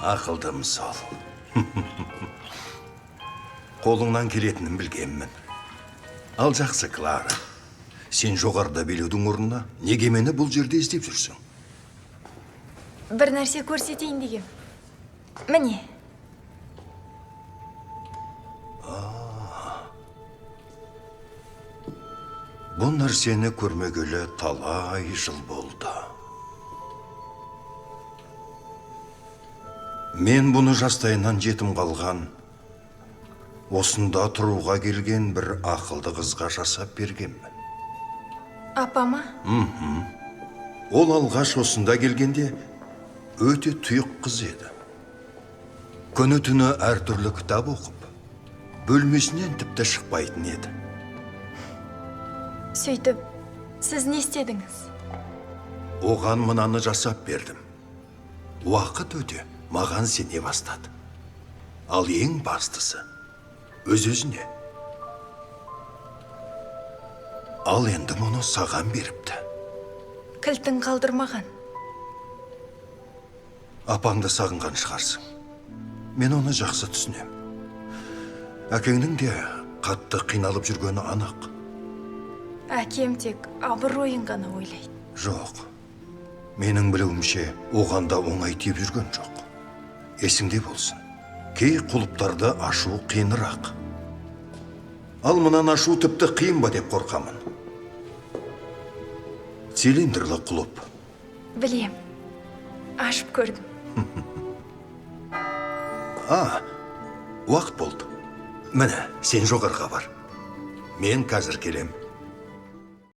Ақылдым сол. Қолыңнан келетінін білгенмін. Ал жақсы, Клара. Сен жоғарыда билеудің орнына неге мені бұл жерде іздеп жүрсің? Бір нәрсе көрсетейін дегем. Міне. Бұл нәрсені көрмегелі талай жыл болды. Мен бұны жастайынан жетім қалған, осында тұруға келген бір ақылды қызға жасап бергенмін. Апама? Ол алғаш осында келгенде өте тұйық қыз еді. Күні түні әртүрлі кітап оқып, бөлмесінен тіпті шықпайтын еді. Сөйтіп, сіз не істедіңіз? Оған мынаны жасап бердім. Уақыт өте маған сене бастады. Ал ең бастысы өз-өзіне. Ал енді мұны саған беріпті. Кілтін қалдырмаған. Апаңды сағынған шығарсың. Мен оны жақсы түсінем. Әкеңнің де қатты қиналып жүргені анық. Әкем тек абыройын ғана ойлайды. Жоқ. Менің білуімше, оған да оңай тиіп жүрген жоқ. Есіңде болсын. Кей құлыптарды ашу қиынырақ. Ал мынаны ашу тіпті қиын ба деп қорқамын. Цилиндрлі құлып. Білем. Ашып көрдім. Уақыт болды. Міне, сен жоғарыға бар. Мен қазір келем.